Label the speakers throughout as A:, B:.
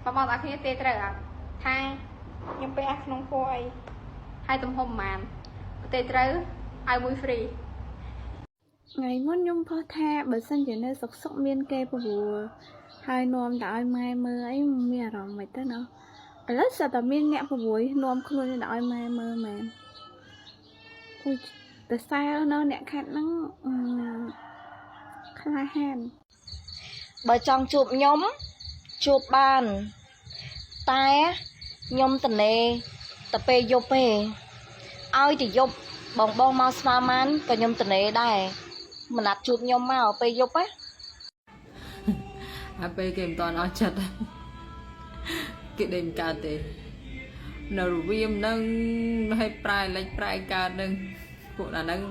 A: បងបងទាំងអស់គ្នាទេត្រូវអត់ថាខ្ញុំពាក់ក្នុងពណ៌អីហើយទំហំប៉ុន្មានទេត្រូវឲ្យមួយ free។
B: ថ្ងៃមុនខ្ញុំផុសថាបើសិនជានៅសុកសុកមានគេប្រួលហើយនាំទៅឲ្យម៉ែមើលអីមានអារម្មណ៍មិនទៅណោះឥឡូវសិតតែមានអ្នកប្រួយនាំខ្លួនទៅឲ្យម៉ែមើលមែនអូយតែសែលនៅអ្នកខាត់ហ្នឹងអឺក្លាហាន។
C: បើចង់ជួបខ្ញុំជួបបានតែខ្ញុំតនេតែពេលយប់ទេឲ្យតែយប់បងបងមកស្មាម៉ានក៏ខ្ញុំតនេដែរមិនណាត់ជួបខ្ញុំមកពេលយប់ណា។
D: ហើយពេលគេមិនតាន់អស់ចិត្តគេដេញមិនកើតទេនៅរវាមនឹងឲ្យប្រែលិចប្រែកើតនឹងពួកអាហ្នឹង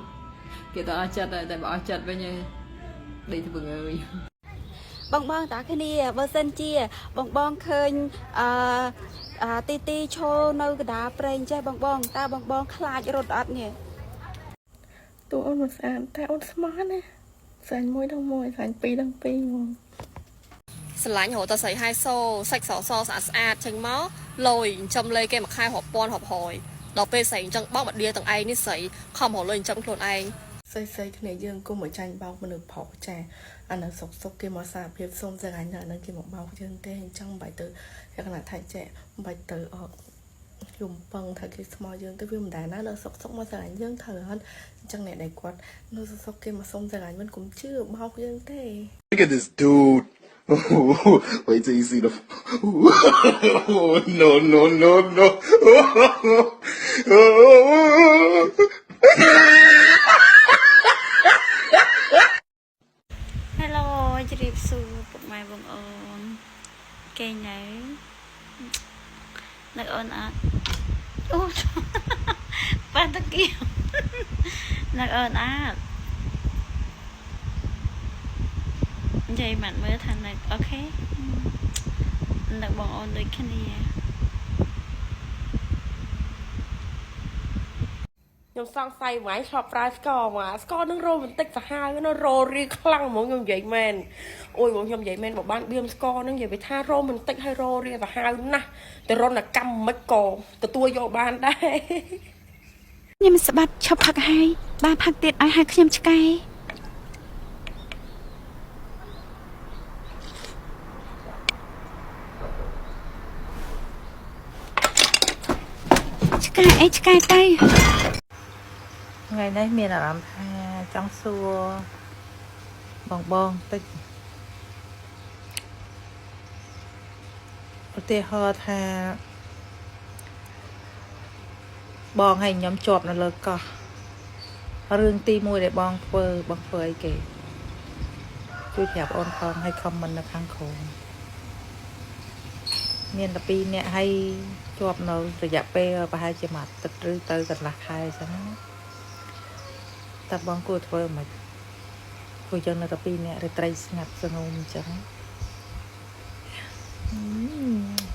D: គេតអស់ចិត្តហើយតែបើអស់ចិត្តវិញឯងដេកធ្វើងើយ។
E: បងបងតាគ្នាបើសិនជា បងបងឃើញអឺអាទីទីឈរនៅកណ្ដាលព្រែងចេះបងបងតើបងបងខ្លាចរត់អត់នេះ?
F: តួអូនមិនស្អាតតែអូនស្មោះណាស្អាតមួយដល់មួយស្អាតពីរដល់ពីរហ្មង។
G: ស្រឡាញ់រហូតដល់ស្រីហៃសូសាច់សសស្អាតស្អាតចេញមកលយចិញ្ចឹមលេគេមួយខែរាប់ពាន់រាប់រយដល់ពេលស្រីអញ្ចឹងបោកមកដៀលទាំងឯងនេះស្រីខំរកលុយចិញ្ចឹមខ្លួនឯង។
F: ស្អីស្អីគ្នាយើងគុំឲ្យចាញ់បោកមនុស្សប្រុសចាអានឹងសុកសុកគេមកសារភាពសុំស្រឡាញ់ដល់អានឹងគេមកបោកយើងទេអញ្ចឹងមិនបាច់ទៅលក្ខណៈថាចេះមិនបាច់ទៅអត់យំពឹងថាគេស្មោះយើងទៅវាមិនដែលណាដល់សុកសុកមកស្រឡាញ់យើងត្រូវអត់អញ្ចឹងអ្នកដែលគាត់នៅសុកសុកគេមកសុំស្រឡាញ់មិនកុំជឿបោកយើងទេ។
H: Look at this dude. Wait till you see the. No, no, no, no.
I: Hello ជម្រាបសួរពុកម៉ែបងអូនគេងនៅនៅអូនអត់អូ ប៉ះតគៀបនៅអូនអត់និយាយម៉ាត់មើលថានៅ OK នៅបងអូនដូចគ្នា។
J: ខ្ញុំសង្ស័យហ្មងឆ្លប់ប្រើស្ករមកស្ករនឹងរ៉ូមែនទិកសាហាវណារ៉ូរីខ្លាំងហ្មងខ្ញុំនិយាយមែនអូយបងខ្ញុំនិយាយមែនបើបានបៀមស្ករនឹងនិយាយពីថារ៉ូមែនទិកហើយរ៉ូរីសាហាវណាស់តែរនកម្មមិនក៏ទទួលយកបានដែរ។
E: ខ្ញុំស្បាត់ឈប់ផឹកហើយបានផឹកទៀតឲ្យហៅខ្ញុំឆ្កែឆ្កែអីឆ្កែទៅ។
K: ថ្ងៃនេះមានអារម្មណ៍ថាចង់សួរបងបងតិចឧទាហរណ៍ថាបងហើយខ្ញុំជាប់នៅលើកោះរឿងទី1ដែលបងធ្វើបងធ្វើអីគេជួយប្រាប់អូនផងឲ្យ comment នៅខាងក្រោមមានតែពីរនាក់ហើយជាប់នៅរយៈពេលប្រហែលជាមួយអាទិត្យឬទៅកន្លះខែអញ្ចឹងណាតើបងគួរធ្វើមិនព្រោះយើងនៅតែពីរនាក់រាត្រីស្ងាត់សងំអញ្ចឹង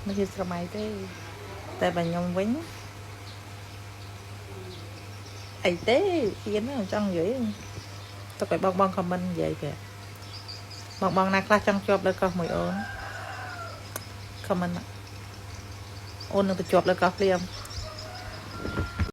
K: មិនជាស្រមៃទេតែបើខ្ញុំវិញអីទេហ៊ានណាចង់និយាយទុកឲ្យបងបង comment និយាយប្រាប់បងបងណាខ្លះចង់ជាប់លើកោះមួយអូន comment អូននឹងទៅជាប់លើកោះភ្លាម។